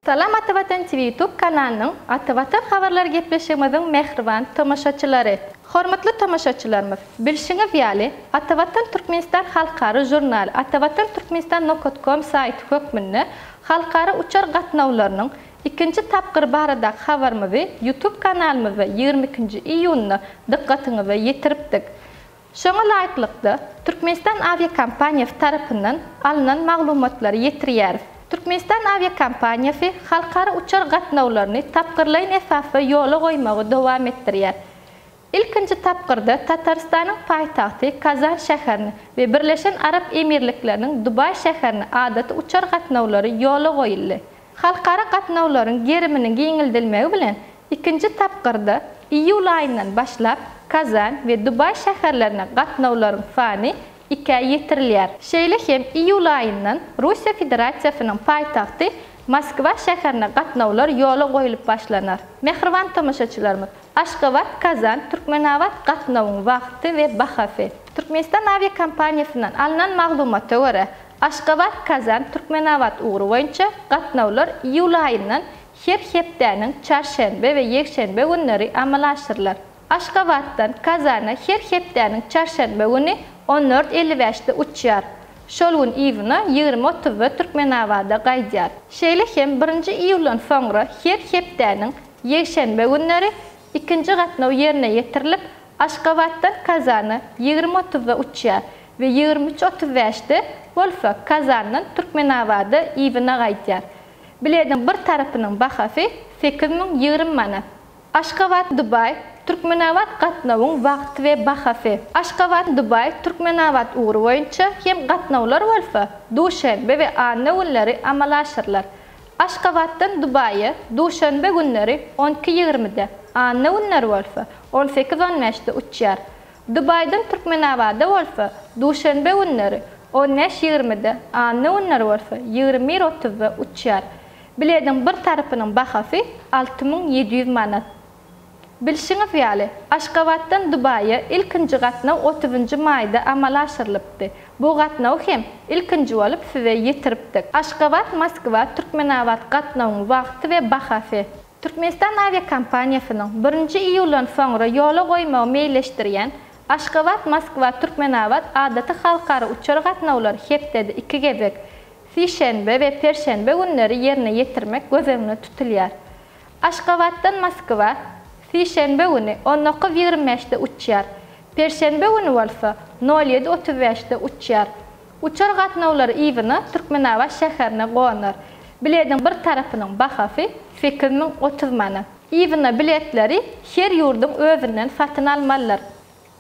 Salam Atavatan TV YouTube kanalynyň Atavatan habarlar gepleşigimiziň mähriban tomaşaçylary! Hormatly tomaşaçylarymyz, bilşiňiz ýaly, Atavatan Türkmenistan halkara žurnaly Atavatan Türkmenistan nokat kom saýty hökmünde halkara uçar gatnawlarynyň ikinji tapgyry baradaky habarymyzy YouTube kanalymyzda 22-nji iýunda dykgatyňyza ýetiripdik. Şoňa laýyklykda, Türkmenistan awiakompaniýasy tarapyndan alnan maglumatlary ýetirýäris. Türkmenistan awiakompaniýasy halkara uçar gatnawlaryny tapgyrlaýyn esasda ýola goýmagy dowam etdirýär. Ilkinji tapgyrda Tatarystanyň paýtagty Kazan şäherine we Birleşen Arap Emirlikleriniň Dubaý şäherine adaty uçar gatnawlary ýola goýuldy. Halkara gatnawlaryň geriminiň giňeldilmegi bilen, ikinji tapgyrda iýul aýyndan başlap Kazan we Dubaý şäherlerine gatnawlaryň sany ikä ýetirilýär. Şeýle hem iýul aýyndan Russiýa Federasiýasynyň paýtagty Moskwa şäherine gatnawlar ýola goýlup başlanar. Mähriban tomaşaçylarymyz, Aşgabat, Kazan, Türkmenabat gatnawyň wagty we bahasy. Türkmenistan awiakompaniýasyndan alnan maglumata görä, Aşgabat, Kazan, Türkmenabat ugry boýunça gatnawlar iýul aýyndan her hepdäniň çarşenbe we ýekşenbe günleri amala aşyrylar. Aşgabatdan Kazana her hepdäniň çarşenbe güni on dört 55-de uçýar. Şol gün yzyna 20 otuzda Türkmenabada gaýdýar. Şeýle hem birinji iýuldan soňra her hepdäniň ýekşenbe günleri ikinji gatnaw ýerine ýetirilip, Aşgabatdan Kazana 20 otuzda uçýar we 23 35-de bolsa Kazandan Türkmenabada yzyna gaýdýar. Bilediň bir tarapynyň bahasy 8020 manat. Aşgabat, Dubaý, Türkmenabat gatnawyň wagty we bahasy. Aşgabat, Dubaý, Türkmenabat ugry boýunça hem gatnawlar bolsa duşenbe we anna günleri amala aşyrylar. Aşgabatdan Dubaýa duşenbe günleri on iki ýigrimide, anna günleri bolsa on sekiz on bäşde uçýar. Dubaýdan Türkmenabada bolsa duşenbe günleri on bäş ýigrimide, anna günleri bolsa 21 otuzda uçýar. Bilediň bir tarapynyň bahasy 6700 manat. Bilşiňiz ýaly, Aşgabatdan Dubaýa ilkinji gatnaw otuzynjy maýda amala aşyrylypdy. Bu gatnawy hem ilkinji bolup size ýetiripdik. Aşgabat, Moskwa, Türkmenabat gatnawyň wagty we bahasy. Türkmenistan awiakompaniýasynyň birinji iýuldan soňra ýola goýmagy meýilleşdirýän Aşgabat, Moskwa, Türkmenabat adaty halkara uçar gatnawlary hepdede iki gezek, sişenbe we perşenbe günleri ýerine ýetirmek göz öňünde tutulýar. Aşgabatdan Moskwa sişenbe güni on dokuz 25-de uçýar, perşenbe güni bolsa nol ýedi 35-de uçýar. Uçar gatnawlary yzyna Türkmenabat şäherine gonar. Bilediň bir tarapynyň bahasy 8030 manat. Yzyna biletleri her ýurduň özünden satyn almalydyr.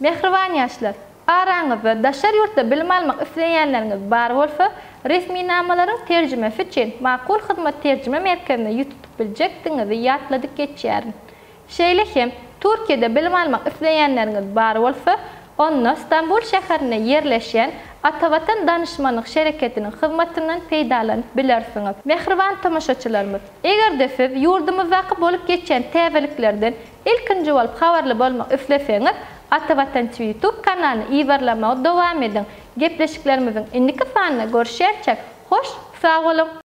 Mähriban ýaşlar, araňyzda daşary ýurtda bilim almak isleýänleriňiz bar bolsa, resminamalaryň terjimesi üçin Makul Hyzmat terjime merkezine ýüz tutup biljekdigiňizi ýatladyp geçýärin. Şeýle hem Türkiýede bilim almak isleýänleriňiz bar bolsa, onda Stambul şäherinde ýerleşýän Atavatan danyşmanlyk şereketiniň hyzmatyndan peýdalanyp bilersiňiz. Mähriban tomaşaçylarymyz, eger-de siz ýurdumyzdaky bolup geçýän täzeliklerden ilkinji bolup habarly bolmak isleseňiz, Atavatan TV YouTube kanalyny yzarlamagy dowam ediň. Gepleşiklerimiziň indiki sanynda görüşýänçäk, hoş sag boluň!